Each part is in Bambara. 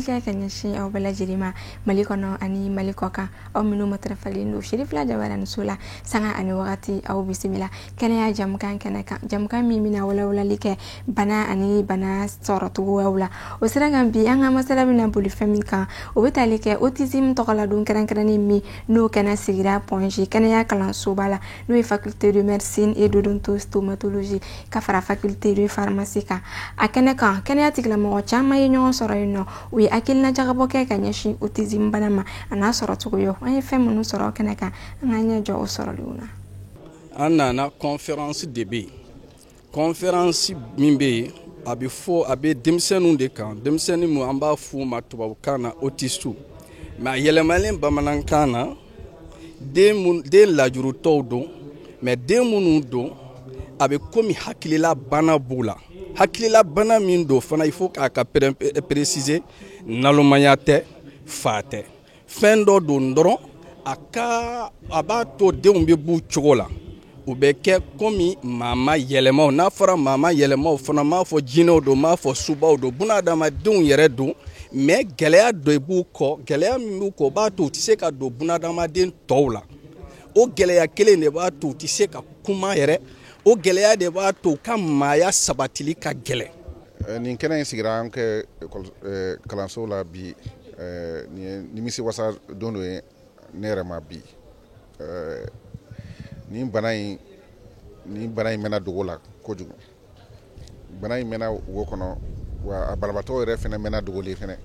Kɛ ka ɲɛsin aw bɛɛ lajɛlen ma, Mali kɔnɔ ani Mali kɔ kan, aw minnu matarafalen don Sherifila Jabaraninso la sanga ani wagati, aw bisimila kɛnɛya jamukan kɛnɛ kan, jamukan min bɛna walawalali kɛ bana ani bana sɔrɔcogoyaw la. O sira kan, bi an ka masala bɛna boli fɛn min kan, o bɛ tali kɛ autisme tɔgɔladon kɛrɛnkɛrɛnnen min n'o kɛnɛ sigira Point G kɛnɛya kalansoba la, n'o ye faculté de médecine et d'odontostomatologie ka fara faculté de pharmacie kan. A kɛnɛ kan, kɛnɛya tigilamɔgɔ caman ye ɲɔgɔn sɔrɔ yen nɔ, u ye hakilina jagabɔ kɛ ka ɲɛsin autisme bana ma a n'a sɔrɔ cogoyaw. An ye fɛn minnu sɔrɔ kɛnɛ kan, an k'an ɲɛ jɔ o sɔrɔlenw na. An nana, conférence de bɛ yen. Conférence min bɛ yen, a bɛ fɔ, a bɛ denmisɛnninw de kan, denmisɛnnin min an b'a f'u ma tubabukan na autiste, mais a yɛlɛmalen bamanankan na, den mun den lajurutɔw don. Mais den minnu don, a bɛ komi hakilila bana b'u la. Hakilila bana min don fana, il faut k'a ka préciser, nalomaya tɛ, fa tɛ, fɛn dɔ don dɔrɔn. A ka a b'a to denw bɛ b'u cogo la, u bɛ kɛ komi maama yɛlɛmaw. N'a fɔra maama yɛlɛmaw fana, m'a fɔ jinɛw don, m'a fɔ subaw don, bunadamadenw yɛrɛ don. Mais gɛlɛya dɔ b'u kɔ, gɛlɛya min b'u kɔ, o b'a to u tɛ se ka don bunadamaden tɔw la. O gɛlɛya kelen de b'a to u tɛ se ka kuma yɛrɛ. O gɛlɛya de b'a to u ka maaya sabatili ka gɛlɛn. Nin kɛnɛ in sigira an kɛ kalanso la bi. Nin ye nimisi wasa don dɔ ye ne yɛrɛ ma bi. Nin bana in mɛnna dogo la kojugu. Bana in mɛnna wo kɔnɔ wa, a banabaatɔ yɛrɛ fɛnɛ mɛnna dogolen fɛnɛ.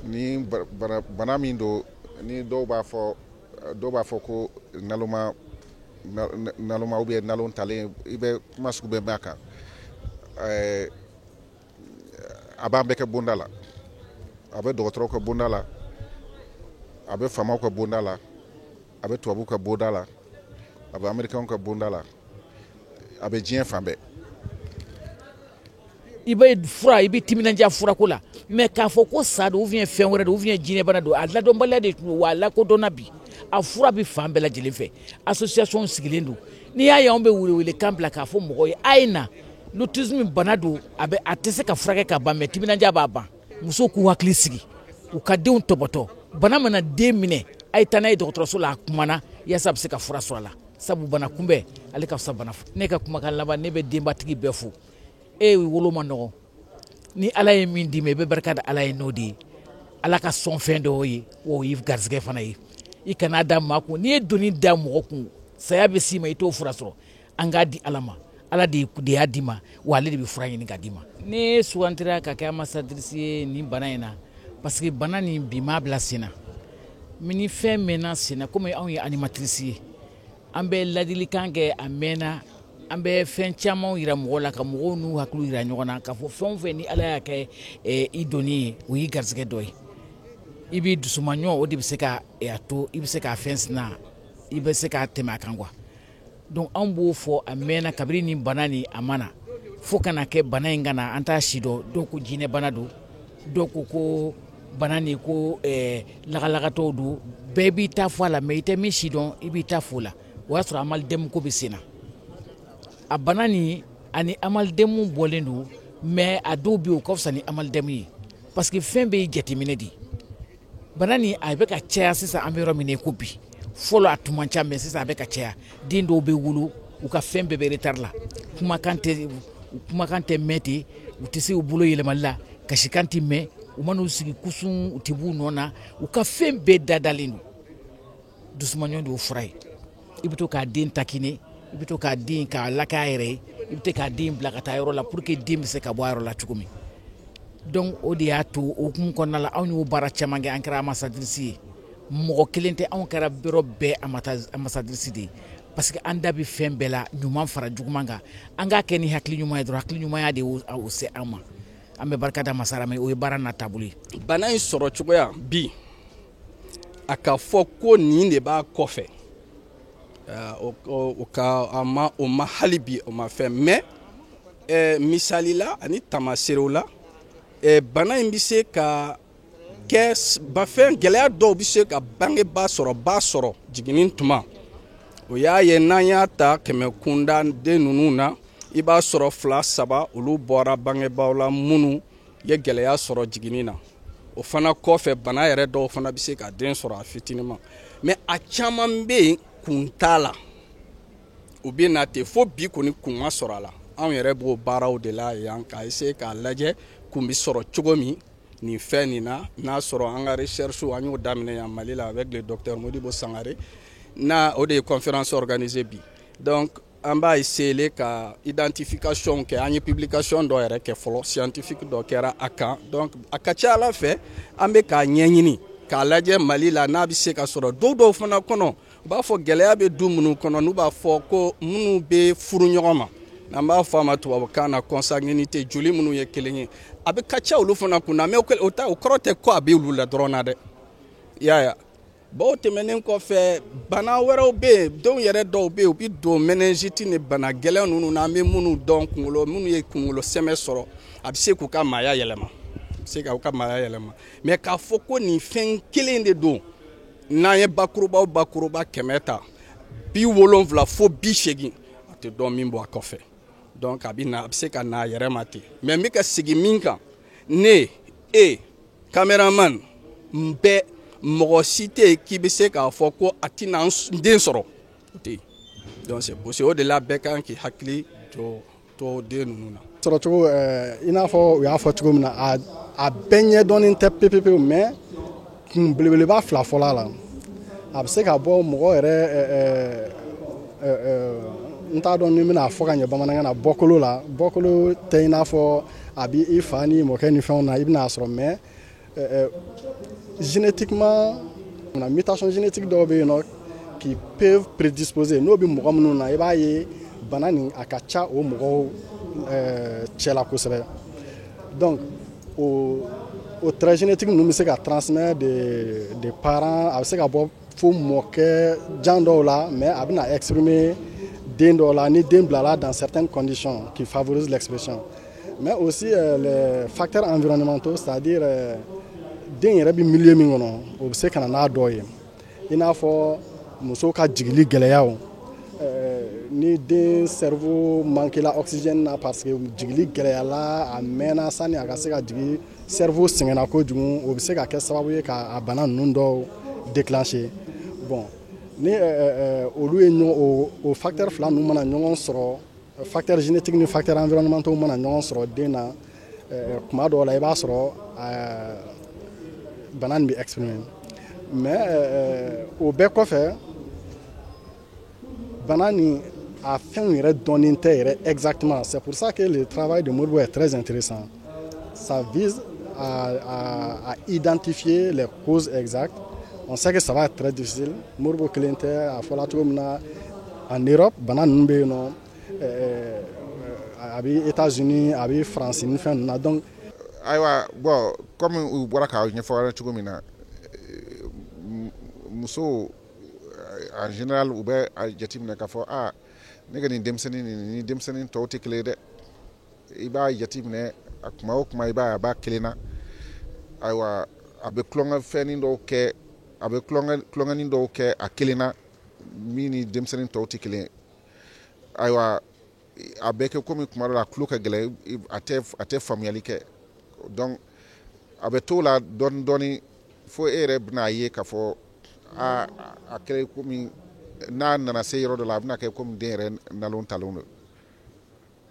Ni bana min don ni dɔw b'a fɔ ko naloma, naloma ou bien nalon talen, i bɛ kuma sugu bɛɛ mɛn a kan. A b'an bɛɛ kɛ bonda la, a bɛ dɔgɔtɔrɔw ka bonda la, a bɛ faamaw ka bonda la, a bɛ tubabuw ka bonda la, a bɛ américains ka bonda la, a bɛ diɲɛ fan bɛɛ. I bɛ fura, i bɛ timinandiya furako la, mais k'a fɔ ko sa don ou bien fɛn wɛrɛ don ou bien jinɛbana don, a ladɔnbaliya de tun, wa a lakodɔnna bi. A fura bɛ fan bɛɛ lajɛlen fɛ, association sigilen don. N'i y'a ye anw bɛ welewele kan bila k'a fɔ mɔgɔw ye a ye na, l'autisme bana don, a bɛ, a tɛ se ka furakɛ ka ban, mais timinandiya b'a ban. Musow k'u hakili sigi, u ka denw tɔbɔtɔ. Bana mana den minɛ, a ye taa n'a ye dɔgɔtɔrɔso la, a kumana yaasa a bɛ se ka fura sɔrɔ a la, sabu bana kunbɛn ale ka fisa bana. Ne ka kumakan laban, ne bɛ denbatigi bɛɛ fo. E wolo ma nɔgɔn, ni Ala ye min d'i ma, i bɛ barika da Ala ye, n'o de ye Ala ka sɔn fɛn dɔw ye, o y'i garisɛgɛ fana ye. I kana da maa kun. N'i ye doni da mɔgɔ kun, saya bɛ s'i ma, i t'o fura sɔrɔ. An k'a di Ala ma. Ala de y'a d'i ma, wa ale de bɛ fura ɲini k'a d'i ma. Ne sugantira ka kɛ ambassadrice ye nin bana in na, parce que bana nin bi m'a bila sen na. Ni fɛn mɛnna sen na, komi anw ye animatrice ye, an bɛ ladilikan kɛ, a mɛnna, an bɛ fɛn caman yira mɔgɔw la, ka mɔgɔw n'u hakili yira ɲɔgɔn na, k'a fɔ fɛn o fɛn ni Ala y'a kɛ i donni ye, o y'i garisɛgɛ dɔ ye. I b'i dusumaɲɔ, o de bɛ se ka a to i bɛ se k'a fɛn sina, i bɛ se k'a tɛmɛ a kan quoi. Donc anw b'o fɔ a mɛnna, kabini nin bana nin a ma na fo ka na kɛ bana in ka na, an t'a si dɔn. Dɔw ko jinɛ bana don, dɔw ko ko bana nin ko lagalagatɔw don. Bɛɛ b'i ta fɔ a la, mais i tɛ min si dɔn, i b'i ta fɔ o la. O y'a sɔrɔ amalidɛmu ko bɛ sen na. A bana nin ani amalidɛmu bɔlen don, mais a dɔw bɛ yen, o ka fisa ni amalidɛmu ye, parce que fɛn bɛɛ ye jateminɛ de ye. Bana nin a bɛ ka caya sisan, an bɛ yɔrɔ min na i ko bi. Fɔlɔ a tun man ca, mais sisan a bɛ ka caya. Den dɔw bɛ wolo, u ka fɛn bɛɛ bɛ retard la, kumakan tɛ mɛn ten, u tɛ se u bolo yɛlɛmali la, kasikan tɛ mɛn, u man'u sigi kusun, u tɛ b'u nɔ na, u ka fɛn bɛɛ dadalen don. Dusumaɲɔ de y'o fura ye. I bɛ to k'a den taquiner, i bɛ to k'a den k'a laka a yɛrɛ ye, i bɛ to k'a den bila ka taa yɔrɔ la pour que den bɛ se ka bɔ a yɔrɔ la cogo min. Donc o de y'a to o hukumu kɔnɔna la, anw y'o baara caman kɛ, an kɛra ambassadrice ye. Mɔgɔ kelen tɛ, anw kɛra yɔrɔ bɛɛ ambassadrice de ye, parce que an da bɛ fɛn bɛɛ la, ɲuman fara juguman kan. An k'a kɛ ni hakili ɲuman ye dɔrɔn, hakili ɲumanya de y'o se an ma. An bɛ barika da masara ma, o ye baara n'a taabolo ye. Bana in sɔrɔ cogoya bi, a ka fɔ ko nin de b'a kɔfɛ, o ka a ma, o ma hali bi o ma fɛn. Mais misali la ani tamaserew la, bana in bɛ se ka kɛ bafɛn gɛlɛya dɔw bɛ se ka bangeba sɔrɔ, ba sɔrɔ jiginni tuma. O y'a ye, n'an y'a ta 100 kunda den ninnu na, i b'a sɔrɔ fila saba olu bɔra bangebaaw la minnu ye gɛlɛya sɔrɔ jiginni na. O fana kɔfɛ, bana yɛrɛ dɔw fana bɛ se ka den sɔrɔ a fitinin ma, mais a caman bɛ yen, kun t'a la, u bɛ na ten. Fo bi kɔni, kun ma sɔrɔ a la. Anw yɛrɛ b'o baaraw de la yan k'a essayer k'a lajɛ kun bɛ sɔrɔ cogo min nin fɛn nin na. N'a sɔrɔ an ka recherche, an y'o daminɛ yan Mali la avec le docteur Modibo Sangare na, o de ye conférence organisée bi. Donc an b'a essayer ka identification kɛ. An ye publication dɔ yɛrɛ kɛ fɔlɔ, scientifique dɔ kɛra a kan. Donc a ka ca Ala fɛ, an bɛ k'a ɲɛɲini k'a lajɛ Mali la, n'a bɛ se ka sɔrɔ dɔw dɔw fana kɔnɔ. U b'a fɔ gɛlɛya bɛ du minnu kɔnɔ, n'u b'a fɔ ko minnu bɛ furu ɲɔgɔn ma, n'an b'a fɔ a ma tubabukan na consanguinité, joli minnu ye kelen ye, a bɛ ka ca olu fana kunna. Mais o ta, o kɔrɔ tɛ ko a bɛ olu la dɔrɔn na dɛ, i y'a ye. Bon, o tɛmɛnen kɔfɛ, bana wɛrɛw bɛ yen. Denw yɛrɛ dɔw bɛ yen, u bɛ don méningite ni bana gɛlɛn ninnu na, an bɛ minnu dɔn, kunkolo minnu ye kunkolo sɛmɛ sɔrɔ, a bɛ se k'u ka maaya yɛlɛma, a bɛ se k'u ka maaya yɛlɛma. Mais k'a fɔ ko nin fɛn kelen de don, n'an ye bakuruba o bakuruba 100 ta, 70 fo 80, a tɛ dɔn min bɔ a kɔfɛ. Donc a bɛ na, a bɛ se ka na a yɛrɛ ma ten. Mais n bɛ ka segin min kan, ne e caméraman n bɛɛ, mɔgɔ si tɛ yen k'i bɛ se k'a fɔ ko a tɛna n den sɔrɔ, o tɛ yen. Donc c'est possible. O de la, bɛɛ kan k'i hakili to to den ninnu na. Sɔrɔcogo, i n'a fɔ u y'a fɔ cogo min na, a bɛɛ ɲɛdɔnnen tɛ pewu pewu, mais kun belebeleba fila fɔlɔ a la, a bɛ se ka bɔ mɔgɔ yɛrɛ, n t'a dɔn ni n bɛna fɔ ka ɲɛ bamanankan na, bɔkolo la. Bɔkolo tɛ i n'a fɔ a bɛ i fa ni mɔkɛ ni fɛnw na, i bɛna sɔrɔ, mais génétiquement, mutation génétique dɔw bɛ yen nɔ qui peuvent prédisposer. N'o bɛ mɔgɔ minnu na, i b'a ye bana nin a ka ca o mɔgɔw cɛla kosɛbɛ. Donc o trait génétique ninnu bɛ se ka transmettre de parents, a bɛ se ka bɔ fo mɔkɛ jan dɔw la, mais a bɛna exprimer den dɔw la ni den bilala dans certaines conditions qui favorisent l'expression. Mais aussi les facteurs environnementaux, c'est-à-dire den yɛrɛ bɛ milieu min kɔnɔ, o bɛ se ka na n'a dɔw ye, i n'a fɔ muso ka jigili gɛlɛyaw, ni den cerveau manqué la oxygène na parce que jigili gɛlɛyala, a mɛnna sani a ka se ka jigin, cerveau sɛgɛnna kojugu, o bɛ se ka kɛ sababu ye ka a bana ninnu dɔw déclencher. Bon, ni olu ye ɲɔgɔn, o facteur fila ninnu mana ɲɔgɔn sɔrɔ, facteur génétique ni facteur environnementaux mana ɲɔgɔn sɔrɔ den na, kuma dɔw la, i b'a sɔrɔ bana nin bɛ exprimer. Mais o bɛɛ kɔfɛ, bana nin a fɛnw yɛrɛ dɔnnen tɛ yɛrɛ exactement. C'est pour ça que le travail de Modibo est très intéressant. Ça vise à identifier les causes exactes. On sait que ça va être très difficile. Modibo kelen tɛ. A fɔla cogo min na, en Europe bana ninnu bɛ yen nɔ, a bɛ États-Unis, a bɛ France ni fɛn ninnu na, donc. Ayiwa, bon, comme u bɔra k'a ɲɛfɔ cogo min na, musow en général, u bɛ a jateminɛ k'a fɔ aa, ne ka nin denmisɛnnin nin ni denmisɛnnin tɔw tɛ kelen ye dɛ. I b'a jateminɛ, a kuma o kuma, i b'a ye a b'a kelen na. Ayiwa, a bɛ tulonkɛ fɛnnin dɔw kɛ, a bɛ tulonkɛnin dɔw kɛ a kelen na min ni denmisɛnnin tɔw tɛ kelen ye. Ayiwa, a bɛ kɛ komi kuma dɔ la a tulo ka gɛlɛn, a tɛ faamuyali kɛ. Donc a bɛ t'o la dɔɔni dɔɔni fo e yɛrɛ bɛna ye k'a fɔ a a kɛra komi n'a nana se yɔrɔ dɔ la, a bɛna kɛ komi den yɛrɛ nalon talen don.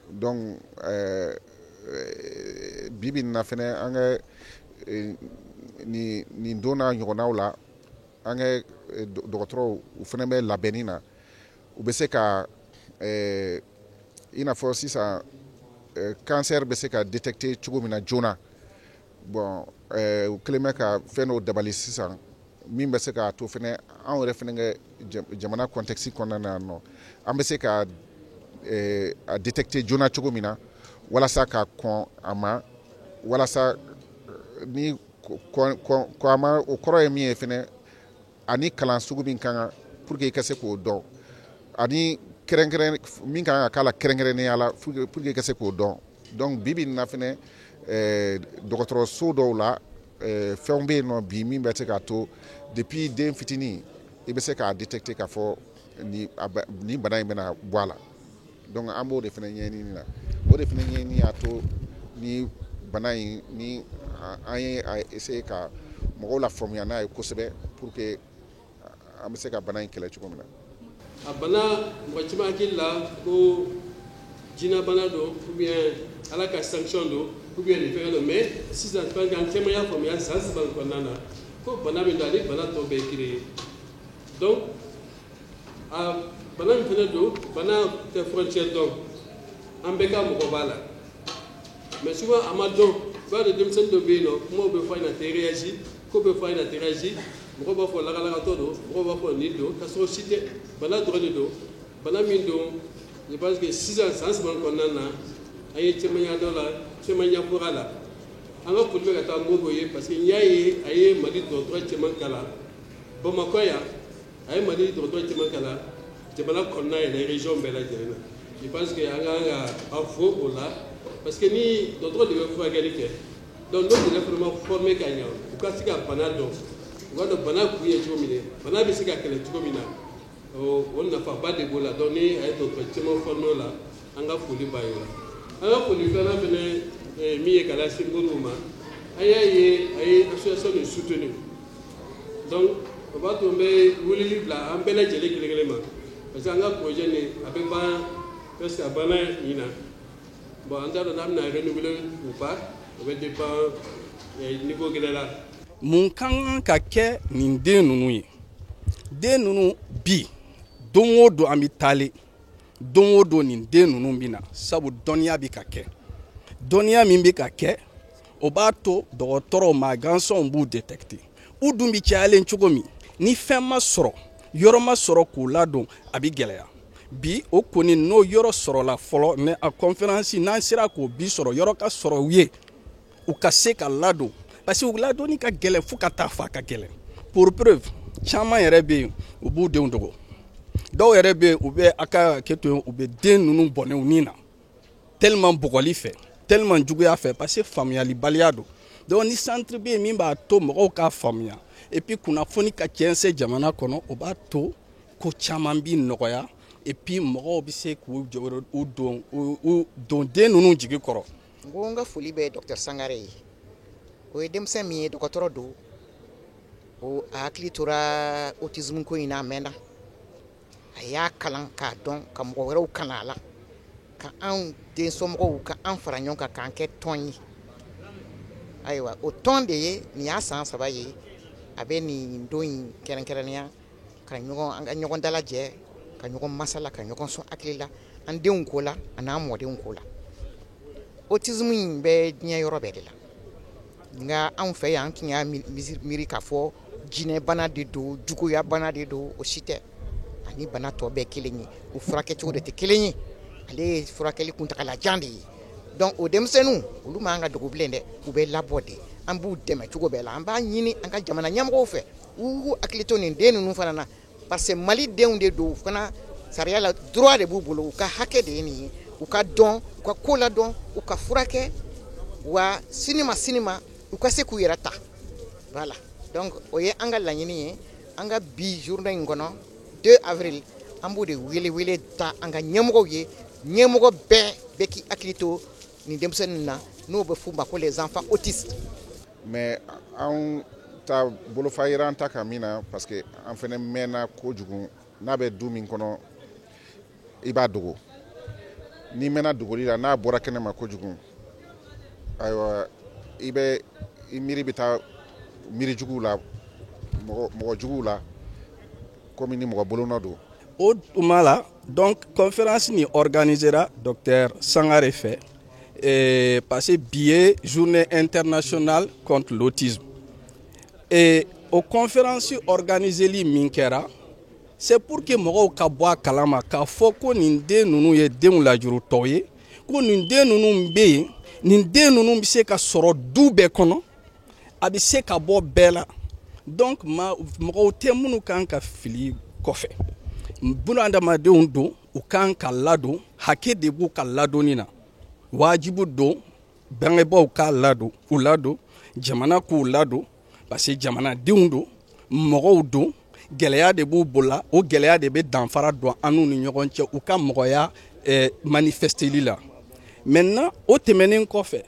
Donc bi bi in na fɛnɛ, an ka nin don n'a ɲɔgɔnnaw la, an ka dɔgɔtɔrɔw, u fɛnɛ bɛ labɛnni na, u bɛ se ka i n'a fɔ sisan cancer bɛ se ka détecter cogo min na joona. Bon, u kɛlen bɛ ka fɛn dɔw dabali sisan min bɛ se k'a to fɛnɛ anw yɛrɛ fɛnɛ kɛ jamana contexte kɔnɔna na yan nɔ, an bɛ se ka a détecter joona cogo min na, walasa ka kɔn a ma, walasa ni kɔn a ma, o kɔrɔ ye min ye fɛnɛ, ani kalan sugu min ka kan pour que i ka se k'o dɔn, ani kɛrɛnkɛrɛn min kan ka k'a la kɛrɛnkɛrɛnnenya la pour que i ka se k'o dɔn. Donc bi bi in na fɛnɛ, dɔgɔtɔrɔso dɔw la, fɛnw bɛ yen nɔ bi min bɛ se k'a to depuis den fitinin, i bɛ se k'a détecter k'a fɔ nin bana in bɛna bɔ a la. Donc an b'o de fɛnɛ ɲɛɲini na. O de fɛnɛ ɲɛɲini y'a to ni Bana in ni an ye a essayer ka mɔgɔw la faamuya n'a ye kosɛbɛ, pour que an bɛ se ka bana in kɛlɛ cogo min na. A bana, mɔgɔ caman hakili la ko jinɛbana don, ou bien Ala ka sanction don, ou bien nin fɛngɛ don. Mais sisan, je pense que an caman y'a faamuya san 3 nin kɔnɔna na ko bana min don, ani bana tɔw bɛɛ ye kelen ye. Donc a bana min fana don, bana tɛ frontière dɔn, an bɛɛ ka mɔgɔ b'a la. Mais souvent a ma dɔn. I b'a dɔn, denmisɛnnin dɔ bɛ yen nɔ, kumaw bɛ fɔ a ɲɛna, a tɛ réagi, ko bɛ fɔ a ɲɛna, a tɛ réagi. Mɔgɔw b'a fɔ lakalakatɔ don, mɔgɔw b'a fɔ nin don, k'a sɔrɔ si tɛ, bana dɔrɔn de don. Bana min don, je pense que sisan, san 3 kɔnɔna na, an ye caman y'a dɔ la, caman ɲɛfɔra a la. An ka foli bɛ ka taa Modibo ye, parce que n y'a ye, a ye Mali dɔgɔtɔrɔ caman kalan Bamakɔ yan, a ye Mali dɔgɔtɔrɔ caman kalan jamana kɔnɔna yɛrɛ, région bɛɛ lajɛlen na. Je pense que an kan ka a fo o la, parce que ni dɔgɔtɔrɔ de bɛ furakɛli kɛ, donc n'o yɛrɛ fana ma formé ka ɲɛ, u ka se ka bana dɔn, u ka dɔn bana kun ye cogo min ye, bana bɛ se ka kɛlɛ cogo min na, o nafaba de b'o la. Donc ni a ye dɔgɔtɔrɔ caman formé o la, an ka foli b'a ye o la. An ka foli filanan fɛnɛ min ye ka lase Modibo ma, an y'a ye a ye association nin soutenu. Donc o b'a to n bɛ weleli bila an bɛɛ lajɛlen kelen kelen ma, parce que an ka projet nin, a bɛ ban presque, a banna ɲinan. Bon, an t'a dɔn n'a bɛna renouveler ou pas, o bɛ dépend niveau gɛlɛ la. Mun ka kan ka kɛ nin den ninnu ye? Den ninnu bi, don o don an bɛ taale, don o don nin den ninnu bɛ na, sabu dɔnniya bɛ ka kɛ. Dɔnniya min bɛ ka kɛ, o b'a to dɔgɔtɔrɔw maa gansanw b'u détecter. U dun bɛ cayalen cogo min, ni fɛn ma sɔrɔ, yɔrɔ ma sɔrɔ k'u ladon, a bɛ gɛlɛya. Bi o kɔni, n'o yɔrɔ sɔrɔla fɔlɔ, mais a conférence, n'an sera k'o bi sɔrɔ, yɔrɔ ka sɔrɔ u ye, u ka se ka ladon, parce que u ladonni ka gɛlɛn fo ka taa fa ka gɛlɛn. Pour preuve, caman yɛrɛ bɛ yen, u b'u denw dogo. Dɔw yɛrɛ bɛ yen, u bɛ a ka hakɛ to yen, u bɛ den ninnu bɔnɛ u ni na, tellement bugɔli fɛ, tellement juguya fɛ, parce que faamuyalibaliya don. Donc ni centre bɛ yen min b'a to mɔgɔw k'a faamuya, et puis kunnafoni ka jɛnsɛn jamana kɔnɔ, o b'a to ko caman bi nɔgɔya, et puis mɔgɔw bɛ se k'u jɔyɔrɔ u don u don den ninnu jigi kɔrɔ. N ko n ka foli bɛ docteur Sangare ye. O ye denmisɛn min ye, dɔgɔtɔrɔ don. O a hakili tora autisme ko in na, a mɛnna. A y'a kalan k'a dɔn, ka mɔgɔ wɛrɛw kalan a la, ka anw den somɔgɔw ka an fara ɲɔgɔn kan k'an kɛ tɔn ye. Ayiwa, o tɔn de ye nin y'a san 3 ye a bɛ nin don in kɛrɛnkɛrɛnnenya ka ɲɔgɔn, an ka ɲɔgɔn dalajɛ, ka ɲɔgɔn masala, ka ɲɔgɔn sɔn hakili la an denw ko la a n'an mɔdenw ko la. Autisme in bɛ diɲɛ yɔrɔ bɛɛ de la, nka anw fɛ yan, an tun y'a miiri k'a fɔ jinɛbana de don, juguyabana de don. O si tɛ, ani bana tɔ bɛɛ kelen ye, u furakɛcogo de tɛ kelen ye. Ale ye furakɛli kuntagalajan de ye. Donc o denmisɛnninw, olu man ka dogo bilen dɛ, u bɛ labɔ de, an b'u dɛmɛ cogo bɛɛ la. An b'a ɲini an ka jamana ɲɛmɔgɔw fɛ, u k'u hakili to nin den ninnu fana na, parce que Mali denw de don fana. Sariya la, droit de b'u bolo, u ka hakɛ de ye nin ye, u ka dɔn, u ka ko ladɔn, u ka furakɛ, wa sini ma sini ma u ka se k'u yɛrɛ ta. Voilà, donc o ye an ka laɲini ye an ka bi journée in kɔnɔ, 2 avril. An b'o de wele wele ta an ka ɲɛmɔgɔw ye, ɲɛmɔgɔ bɛɛ bɛɛ k'i hakili to nin denmisɛnnin na, n'o bɛ f'u ma ko les enfants autistes. Mais anw ta bolofa yera an ta kan min na, parce que an fɛnɛ mɛnna kojugu. N'a bɛ du min kɔnɔ, i b'a dogo. N'i mɛnna dogoli la, n'a bɔra kɛnɛ ma kojugu, ayiwa, i bɛ i miiri bɛ taa miiri juguw la, mɔgɔ juguw la, komi ni mɔgɔ bolonɔ don. O tuma la, donc conférence nin organisera docteur Sangare fɛ, parce que bi ye journée internationale contre l'autisme. Et o conférence organiseli min kɛra, c'est pour que mɔgɔw ka bɔ a kalama k'a fɔ ko nin den ninnu ye denw lajurutɔw ye, ko nin den ninnu bɛ yen, nin den ninnu bɛ se ka sɔrɔ du bɛɛ kɔnɔ, a bɛ se ka bɔ bɛɛ la. Donc ma mɔgɔw tɛ minnu kan ka fili kɔfɛ, buna adamadenw don, u kan ka ladon, hakɛ de b'u ka ladonni na. Wajibu don bangebaaw k'a ladon, u ladon, jamana k'u ladon, parce que jamanadenw don, mɔgɔw don, gɛlɛya de b'u bolo, o gɛlɛya de bɛ danfara don an n'u ni ɲɔgɔn cɛ u ka mɔgɔya manifesteli la. Maintenant, o tɛmɛnen kɔfɛ,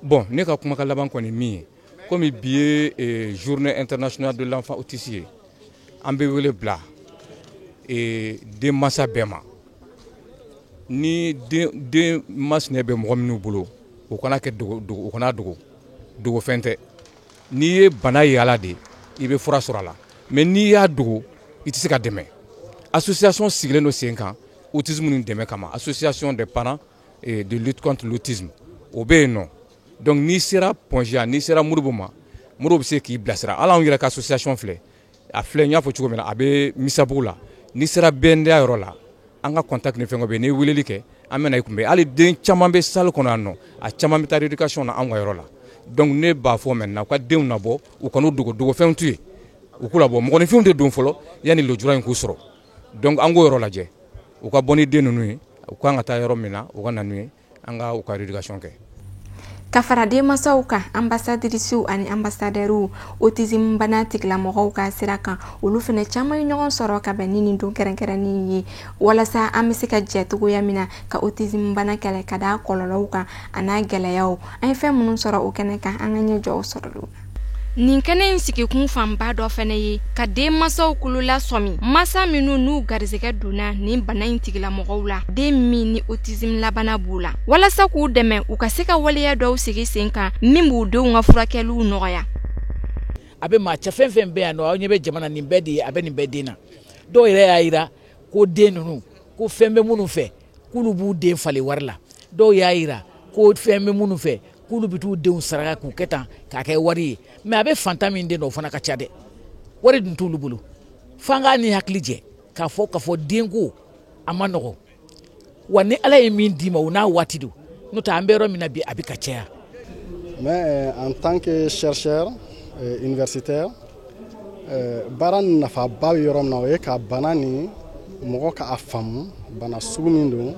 Bon, ne ka kumakan laban kɔni min ye, komi bi ye Journée internationale de l'enfant autiste ye, an bɛ wele bila denmansa bɛɛ ma. Ni den masinɛ bɛ mɔgɔ minnu bolo, u kana kɛ dogo, u kana dogo, dogofɛn tɛ. N'i ye bana ye ala de, i bɛ fura sɔrɔ a la, mais n'i y'a dogo, i tɛ se ka dɛmɛ. Association sigilen don sen kan autisme ni dɛmɛ kama, Association des parents de lutte contre l'autisme, o bɛ yen nɔ. Donc n'i sera Point G, n'i sera Modibo ma, Modibo bɛ se k'i bilasira. Hali anw yɛrɛ ka association filɛ, a filɛ, n y'a fɔ cogo min na, a bɛ Misabugu la. N'i sera BNDA yɔrɔ la, an ka contact ni fɛn bɛ yen, n'i ye weleli kɛ, an bɛ na i kunbɛn. Hali den caman bɛ salle kɔnɔ yan nɔ, a caman bɛ taa rééducation na anw ka yɔrɔ la. Donc ne b'a fɔ maintenant, u ka denw nabɔ, u kan'u dogo, dogofɛnw t'u ye, u k'u labɔ. Mɔgɔninfinw de don fɔlɔ yanni lujura in k'u sɔrɔ. Donc an k'o yɔrɔ lajɛ, u ka bɔ ni den ninnu ye, u kan ka taa yɔrɔ min na, u ka na n'u ye, an ka u ka rééducation kɛ. Ka fara denmansaw kan, ambassadrices ani ambassadeurs autisme bana tigilamɔgɔw ka sira kan, olu fana caman ye ɲɔgɔn sɔrɔ ka bɛn ni nin don kɛrɛnkɛrɛnnen ye, walasa an bɛ se ka jɛ cogoya min na ka autisme bana kɛlɛ, ka da kɔlɔlɔw kan a n'a gɛlɛyaw. An ye fɛn minnu sɔrɔ o kɛnɛ kan, an ka ɲɛ jɔ o sɔrɔliw. Nin kɛnɛ in sigikun fanba dɔ fɛnɛ ye ka denmansaw kolola sɔmi, masa minnu n'u garisɛgɛ donna nin bana in tigilamɔgɔw la, den min ni autisme labana b'u la, walasa k'u dɛmɛ u ka se ka waleya dɔw sigi sen kan min b'u denw ka furakɛliw nɔgɔya. A bɛ maa cɛ fɛn fɛn bɛ yan nɔ, aw ɲɛ bɛ jamana nin bɛɛ de ye, a bɛ nin bɛɛ den na. Dɔw yɛrɛ y'a yira ko den ninnu, ko fɛn bɛ minnu fɛ, k'olu b'u den falen wari la. Dɔw y'a yira ko fɛn bɛ minnu fɛ, k'olu bɛ t'u denw saraka k'u kɛ tan k'a kɛ wari ye. Mais a bɛ fantan min den na, o fana ka ca dɛ, wari dun t'olu bolo. F'an k'a ni hakili jɛ k'a fɔ denko a ma nɔgɔ wa. Ni Ala ye min d'i ma, o n'a waati don. N'o tɛ, an bɛ yɔrɔ min na bi, a bɛ ka caya. Mais en tant que chercheur universitaire, baara nafaba bɛ yɔrɔ min na, o ye ka bana nin mɔgɔ ka a faamu, bana sugu min don,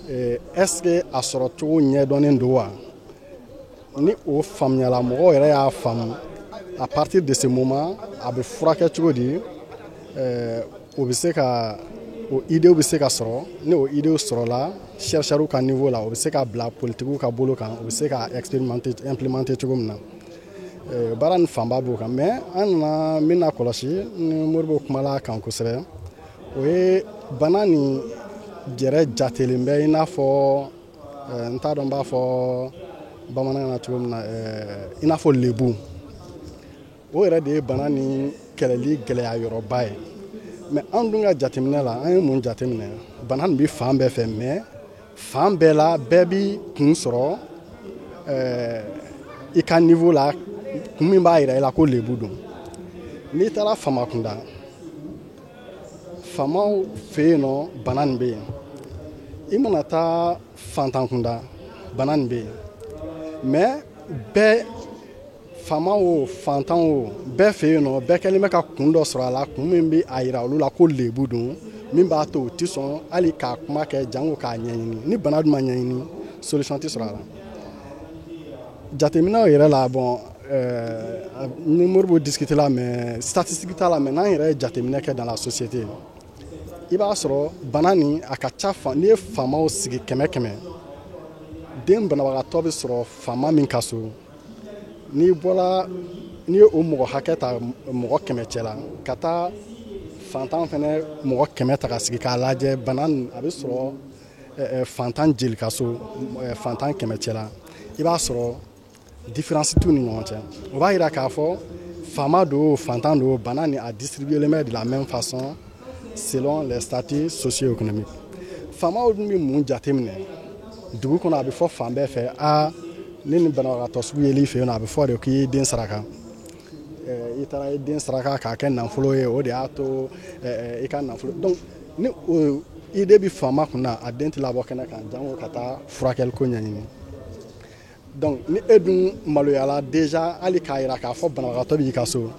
est ce que a sɔrɔ cogo ɲɛdɔnnen don wa. Ni o faamuyala, mɔgɔw yɛrɛ y'a faamu, à partir de ce moment, a bɛ furakɛ cogo di, o bɛ se ka o idée bɛ se ka sɔrɔ. Ni o idée sɔrɔla chercheurs ka niveau la, o bɛ se ka bila politigiw ka bolo kan, o bɛ se ka expérimenter, implémenter cogo min na. Baara nin fanba b'o kan. Mais an nana min na kɔlɔsi ni Modibo kumala a kan kosɛbɛ, o ye bana nin yɛrɛ jatelen bɛ i n'a fɔ, n t'a dɔn n b'a fɔ bamanankan na cogo min na, i n'a fɔ lebu. O yɛrɛ de ye bana ni kɛlɛli gɛlɛya yɔrɔba ye. Mais an dun ka jateminɛ la, an ye mun jateminɛ? Bana nin bɛ fan bɛɛ fɛ, mais fan bɛɛ la, bɛɛ bi kun sɔrɔ i ka niveau la, kun min b'a yira i la ko lebu don. N'i taara faama kunda, faamaw fɛ yen nɔ, bana nin bɛ yen. I mana taa fantan kunda, bana nin bɛ yen. Mais bɛɛ, faama o, fantan o, bɛɛ fɛ yen nɔ, bɛɛ kɛlen bɛ ka kun dɔ sɔrɔ a la, kun min bɛ a yira olu la ko lebu don, min b'a to u ti sɔn hali k'a kuma kɛ, jango k'a ɲɛɲini. Ni bana dun ma ɲɛɲini, solution tɛ sɔrɔ a la. Jateminɛw yɛrɛ la, bon, ni Modibo discuter la, mais statistique t'a la, mais n'an yɛrɛ ye jateminɛ kɛ dans la société, i b'a sɔrɔ bana nin a ka ca. N'i ye faamaw sigi 100 100, den banabagatɔ bɛ sɔrɔ faama min ka so, n'i bɔra, n'i ye o mɔgɔ hakɛ ta mɔgɔ 100 cɛ la, ka taa fantan fɛnɛ mɔgɔ 100 ta ka sigi k'a lajɛ, bana nin a bɛ sɔrɔ fantan jeli ka so, fantan 100 cɛ la, i b'a sɔrɔ différence t'u ni ɲɔgɔn cɛ. O b'a yira k'a fɔ faama don o, fantan don, bana nin a distribué bɛ de la même façon selon les statuts socio-économiques. Faamaw dun bɛ mun jateminɛ dugu kɔnɔ? A bɛ fɔ fan bɛɛ fɛ a ni nin banabagatɔ sugu yel'i fɛ yen nɔ, a bɛ fɔ de k'i y'i den saraka, i taara i den saraka k'a kɛ nafolo ye, o de y'a to i ka nafolo. Donc ni o idée bɛ faama kun na, a den tɛ labɔ kɛnɛ kan jango ka taa furakɛli ko ɲɛɲini. Donc ni e dun maloyala déjà hali k'a yira k'a fɔ banabagatɔ b'i ka so,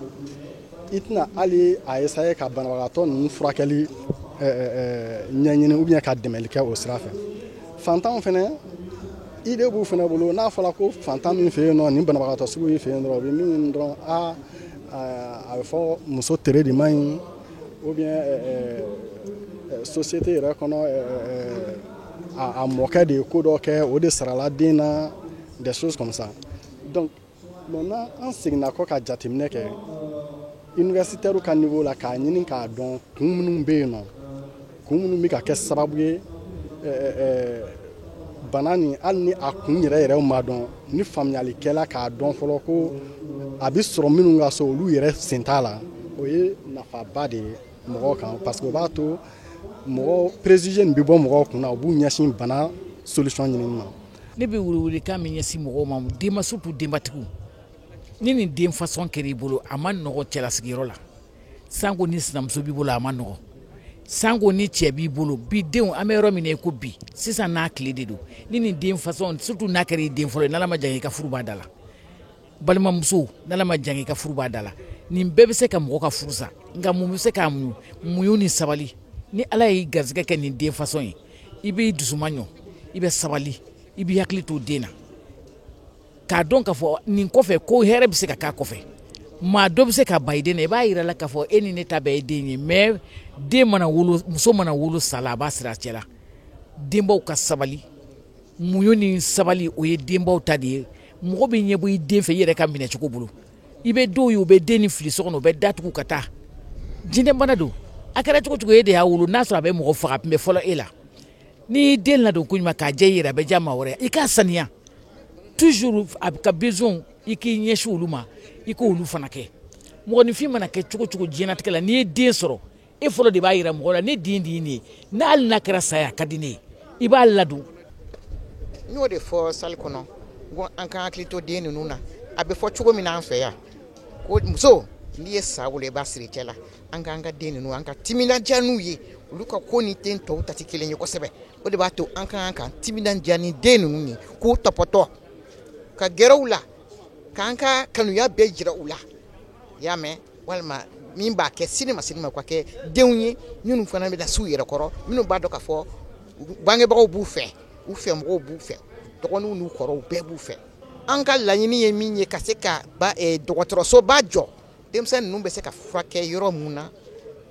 i tɛna hali a essayer ka banabagatɔ ninnu furakɛli ɲɛɲini ou bien ka dɛmɛli kɛ o sira fɛ. Fantanw fɛnɛ, idée b'u fɛnɛ bolo. N'a fɔra ko fantan min fɛ yen nɔ, nin banabagatɔ sugu y'i fɛ yen dɔrɔn, o bɛ min ɲini dɔrɔn, a bɛ fɔ muso tere de man ɲi, ou bien société yɛrɛ kɔnɔ, a mɔkɛ de ye ko dɔ kɛ, o de sarala den na. Des choses comme ça. Donc maintenant, an seginna kɔ ka jateminɛ kɛ universitaire ka niveau la, k'a ɲini k'a dɔn kun minnu bɛ yen nɔ, kun minnu bɛ ka kɛ sababu ye bana nin, hali ni a kun yɛrɛ yɛrɛ ma dɔn, ni faamuyali kɛla k'a dɔn fɔlɔ ko a bɛ sɔrɔ minnu ka so, olu yɛrɛ sen t'a la. O ye nafaba de ye mɔgɔw kan, parce que o b'a to mɔgɔ préjugé nin bɛ bɔ mɔgɔw kun na, u b'u ɲɛsin bana solution ɲinini ma. Ne bɛ welewelekan min ɲɛsin mɔgɔw ma, denba, surtout denbatigiw, ni nin den façon kɛra i bolo, a ma nɔgɔ cɛlasigiyɔrɔ la, sanko ni sinamuso b'i bolo, a ma nɔgɔ, sanko ni cɛ b'i bolo. Bi denw, an bɛ yɔrɔ min na i ko bi sisan, n'a tile de don, ni nin den façon, surtout n'a kɛra i den fɔlɔ ye, n'Ala ma jan i ka furu b'a da la, balimamuso, n'Ala ma jan i ka furu b'a da la, nin bɛɛ bɛ se ka mɔgɔ ka furu sa. Nka mun bɛ se k'a muɲu? Muɲu ni sabali. Ni Ala y'i garisɛgɛ kɛ nin den façon ye, i b'i dusuma ɲɔ, i bɛ sabali, i b'i hakili to den na, k'a dɔn k'a fɔ nin kɔfɛ ko hɛrɛ bɛ se ka k'a kɔfɛ. Maa dɔ bɛ se ka ba i den na, i b'a yira la k'a fɔ e ni ne ta bɛɛ ye den ye. Mais den mana wolo, muso mana wolo sa la, a b'a siri a cɛ la. Denbaw ka sabali, muɲu ni sabali, o ye denbaw ta de ye. Mɔgɔ bɛ ɲɛbɔ i den fɛ i yɛrɛ ka minɛcogo bolo. I bɛ dɔw ye, u bɛ den ni fili so kɔnɔ, u bɛ datugu ka taa. Jinɛbana don, a kɛra cogo cogo, e de y'a wolo. N'a sɔrɔ a bɛ mɔgɔ faga, a tun bɛ fɔlɔ e la. N'i y'i den ladon ko ɲuman k'a diya i yɛrɛ, a bɛ diya maa wɛrɛ. I k'a saniya toujours, a ka besoin i k'i ɲɛsin olu ma, i k'olu fana kɛ. Mɔgɔninfin mana kɛ cogo cogo diɲɛlatigɛ la, n'i ye den sɔrɔ, e fɔlɔ de b'a yira mɔgɔ la ne den de ye nin ye. N'a hali n'a kɛra saya, a ka di ne ye, i b'a ladon. N y'o de fɔ salle kɔnɔ, n ko an ka hakili to den ninnu na. A bɛ fɔ cogo min na an fɛ yan ko muso, n'i ye sa wolo, i b'a siri cɛ la. An k'an ka den ninnu, an ka timinandiya n'u ye. Olu ka ko ni den tɔw ta tɛ kelen ye kosɛbɛ. O de b'a to an ka kan ka timinandiya ni den ninnu ye, k'u tɔpɔtɔ, ka gɛrɛ u la, k'an ka kanuya bɛɛ jira u la, i y'a mɛn? Walima min b'a kɛ sini ma, sini ma, ka kɛ denw ye minnu fana bɛ na s'u yɛrɛ kɔrɔ, minnu b'a dɔn k'a fɔ bangebagaw b'u fɛ, u fɛ mɔgɔw b'u fɛ, dɔgɔninw n'u kɔrɔw bɛɛ b'u fɛ. An ka laɲini ye min ye, ka se ka dɔgɔtɔrɔsoba jɔ, denmisɛnnin ninnu bɛ se ka furakɛ yɔrɔ mun na,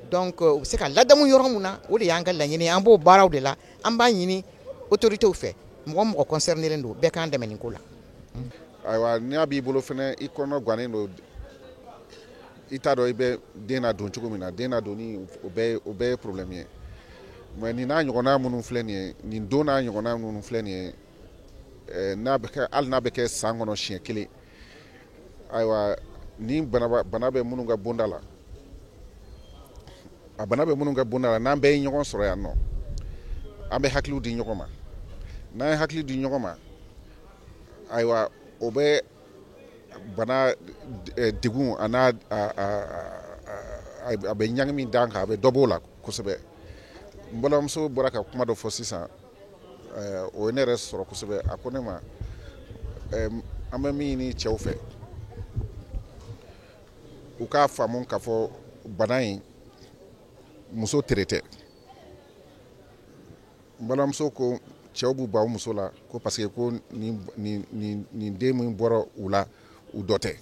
donc u bɛ se ka ladamu yɔrɔ mun na, o de y'an ka laɲini ye. An b'o baaraw de la. An b'a ɲini autorités fɛ, mɔgɔ mɔgɔ concerné don, bɛɛ k'an dɛmɛ nin ko la. Ayiwa, n'a b'i bolo fɛnɛ, i kɔnɔ gannen don, i t'a dɔn i bɛ den ladon cogo min na, den ladonni, o bɛɛ ye problème ye. Mais nin n'a ɲɔgɔnna minnu filɛ nin ye, nin don n'a ɲɔgɔnna minnu filɛ nin ye, n'a bɛ kɛ, hali n'a bɛ kɛ san kɔnɔ siɲɛ kelen, ayiwa, ni bana bɛ minnu ka bonda la, a bana bɛ minnu ka bonda la, n'an bɛɛ ye ɲɔgɔn sɔrɔ yan nɔ, an bɛ hakiliw di ɲɔgɔn ma. N'an ye hakili di ɲɔgɔn ma, ayiwa, o bɛ bana degun a n'a a bɛ ɲangi min d'an kan, a bɛ dɔ b'o la kosɛbɛ. N balimamuso bɔra ka kuma dɔ fɔ sisan, o ye ne yɛrɛ sɔrɔ kosɛbɛ. A ko ne ma, an bɛ min ɲini cɛw fɛ, u k'a faamu k'a fɔ bana in, muso tere tɛ. N balimamuso ko cɛw b'u ban u muso la ko parce que ko nin nin nin den min bɔra u la, u dɔ tɛ.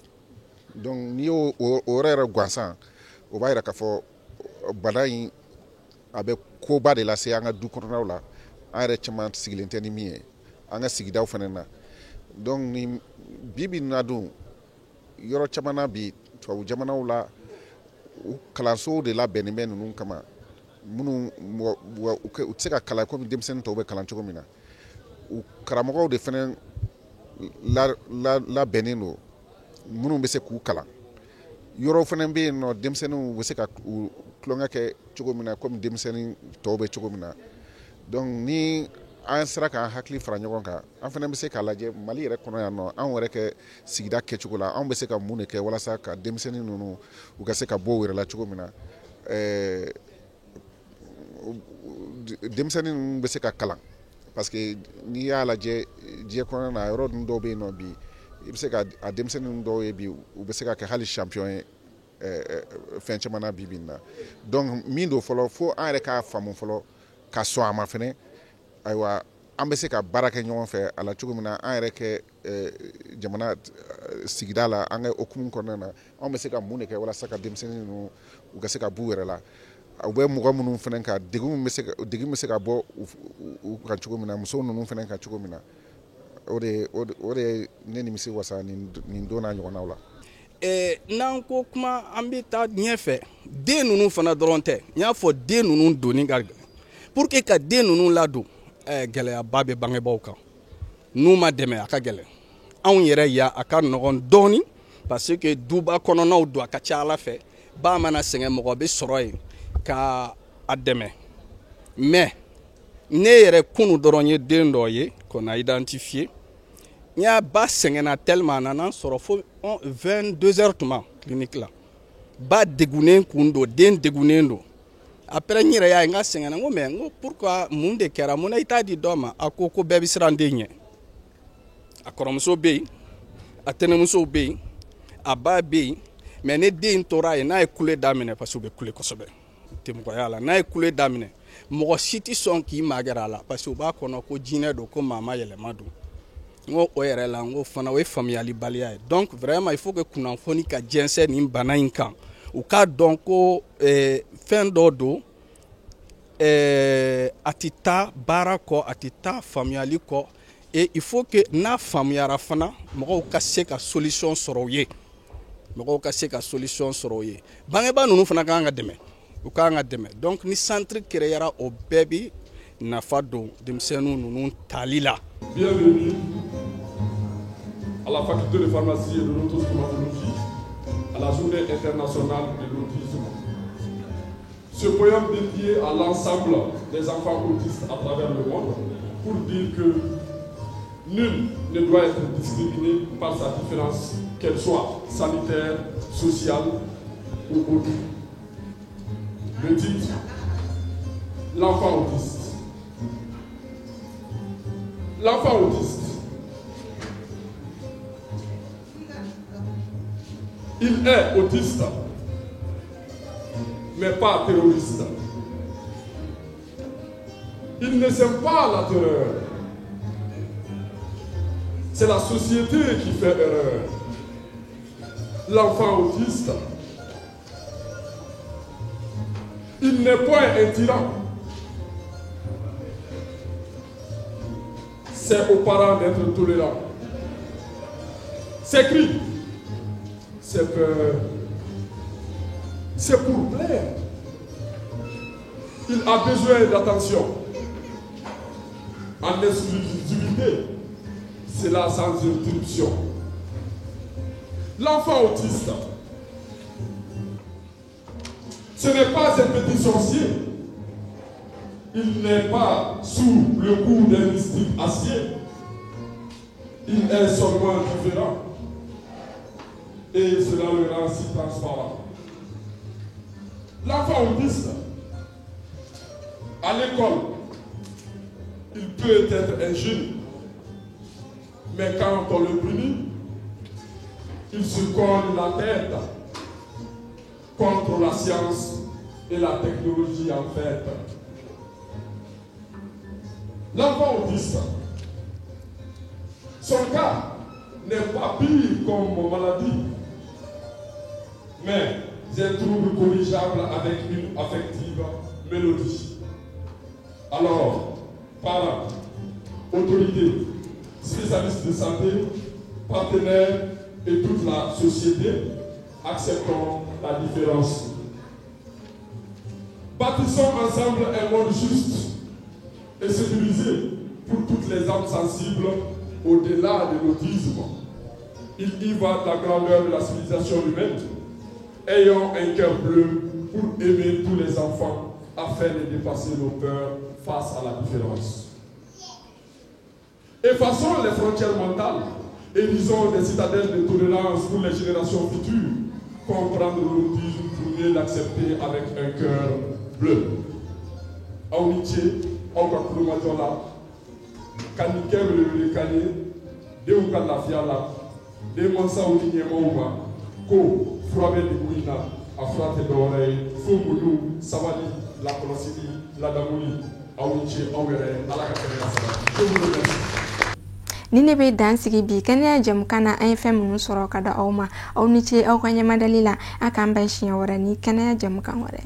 Donc n'i y'o o yɔrɔ yɛrɛ gansan, o b'a yira k'a fɔ bana in, a bɛ koba de lase an ka du kɔnɔnaw la, an yɛrɛ caman sigilen tɛ ni min ye, an ka sigidaw fana na. Donc nin bi bi in na dun, yɔrɔ caman na bi, tubabu jamanaw la, u kalansow de labɛnnen bɛ ninnu kama, minnu u tɛ se ka kalan komi denmisɛnnin tɔw bɛ kalan cogo min na. U karamɔgɔw de fana labɛnnen don minnu bɛ se k'u kalan. Yɔrɔw fana bɛ yen nɔ, denmisɛnninw bɛ se ka u tulonkɛ kɛ cogo min na komi denmisɛnnin tɔw bɛ cogo min na. Donc ni an sera k'an hakili fara ɲɔgɔn kan, an fana bɛ se k'a lajɛ Mali yɛrɛ kɔnɔ yan nɔ, anw yɛrɛ kɛ sigida kɛcogo la, anw bɛ se ka mun de kɛ walasa ka denmisɛnnin ninnu, u ka se ka bɔ u yɛrɛ la cogo min na, denmisɛnnin ninnu bɛ se ka kalan. Parce que n'i y'a lajɛ diɲɛ kɔnɔna na, yɔrɔ ninnu dɔw bɛ yen nɔ bi, i bɛ se ka a denmisɛnnin dɔw ye bi, u bɛ se ka kɛ hali champion ye fɛn caman na bi bi in na. Donc min don fɔlɔ, fo an yɛrɛ k'a faamu fɔlɔ, ka sɔn a ma fɛnɛ. Ayiwa, an bɛ se ka baara kɛ ɲɔgɔn fɛ a la cogo min na, an yɛrɛ kɛ jamana sigida la, an ka hokumu kɔnɔna na, anw bɛ se ka mun de kɛ walasa ka denmisɛnnin ninnu, u ka se ka b'u yɛrɛ la, u bɛ mɔgɔ minnu fana ka degun bɛ se ka degun bɛ se ka bɔ u kan cogo min na, muso ninnu fana kan cogo min na. O de ye ne nimisi wasa nin don n'a ɲɔgɔnnaw la. N'an ko kuma, an bɛ taa ɲɛfɛ. Den ninnu fana dɔrɔn tɛ, n y'a fɔ, den ninnu donni ka gɛlɛn. Pour que ka den ninnu ladon, gɛlɛyaba bɛ bangebaaw kan. N'u ma dɛmɛ, a ka gɛlɛn. Anw yɛrɛ ya, a ka nɔgɔn dɔɔni, parce que duba kɔnɔnaw don. A ka ca ala fɛ, ba mana sɛgɛn, mɔgɔ bɛ sɔrɔ yen ka a dɛmɛ. Mais ne yɛrɛ, kunu dɔrɔn ye den dɔ ye qu'on a identifié, n y'a ba sɛgɛnna tellement, a nana sɔrɔ fo 22 heures tuma clinique la. Ba degunnen kun don, den degunnen don. Après, n yɛrɛ y'a ye n ka sɛgɛnna. N ko mais, n ko pourquoi, mun de kɛra, mun na i t'a di dɔ ma? A ko ko bɛɛ bɛ siran den ɲɛ. A kɔrɔmuso bɛ yen, a tɛnɛmusow bɛ yen, a ba bɛ yen, mais ni den tora yen, n'a ye kule daminɛ, parce que u bɛ kule kosɛbɛ temɔgɔya la, n'a ye kule daminɛ, mɔgɔ si tɛ sɔn k'i magɛrɛ a la, parce que u b'a kɔnɔ ko jinɛ don, ko maa ma yɛlɛma don. N ko o yɛrɛ la, n ko fana o ye faamuyalibaliya ye. Donc vraiment, il faut que kunnafoni ka jɛnsɛn nin bana in kan, u k'a dɔn ko fɛn dɔ don, a tɛ taa baara kɔ, a tɛ taa faamuyali kɔ. Et il faut que n'a faamuyara fana, mɔgɔw ka se ka solution sɔrɔ u ye, mɔgɔw ka se ka solution sɔrɔ u ye. Bangebaa ninnu fana ka kan ka dɛmɛ, u ka kan ka dɛmɛ. Donc ni centre créera, o bɛɛ bi nafa don denmisɛnnin ninnu tali la. Bienvenue à la faculté de pharmacie et de l'otostomatologie, à la journée internationale de l'autisme. Ce poème dédié à l'ensemble des enfants autistes à travers le monde pour dire que nul ne doit être discriminé par sa différence, qu'elle soit sanitaire, sociale ou autre. Le titre, L'enfant autiste. L'enfant autiste. Il est autiste, mais pas terroriste. Il ne sème pas la terreur. C'est la société qui fait erreur. L'enfant autiste, il n'est point un tyran. C'est aux parents d'être tolérants. Ses cris, ses peurs, c'est pour plaire. Il a besoin d'attention. En exclusivité, cela sans interruption. L'enfant autiste, ce n'est pas un petit sorcier. Il n'est pas sous le coup d'un mystique acier. Il est seulement différent. Et cela le rend si transparent. L'enfant autiste, à l'école, il peut être un génie. Mais quand on le punit, il se cogne la tête contre la science et la technologie en fait. L'enfant autiste, son cas n'est pas pire comme maladie, mais un trouble corrigeable avec une affective mélodie. Alors, parents, autorités, spécialistes de santé, partenaires et toute la société, acceptons la différence. Bâtissons ensemble un monde juste et sécurisé pour toutes les âmes sensibles au-delà de l'autisme. Il y va de la grandeur de la civilisation humaine. Ayons un cœur bleu pour aimer tous les enfants afin de dépasser nos peurs face à la différence. Effaçons les frontières mentales, élisons des citadelles de tolérance pour les générations futures. Comprendre l'autisme pour mieux l'accepter avec un cœur bleu. Aw ni ce, aw ka kulomajɔ la ka nin kɛ welewelekan ye denw ka lafiya la, denmansaw ni ɲɛmaaw ma ko fura bɛ degun in na. A fura tɛ dɔwɛrɛ ye fo muɲu, sabali, lakɔlɔsili, ladamuli. Aw ni ce, aw yɛrɛ, Ala ka kɛnɛya sabati. Je vous remercie. Ni ne bɛ dan sigi bi kɛnɛya jɛmukan na, an ye fɛn minnu sɔrɔ ka da aw ma. Aw ni ce aw ka ɲɛmadali la. A k'an bɛn siɲɛ wɛrɛ ni kɛnɛya jɛmukan wɛrɛ.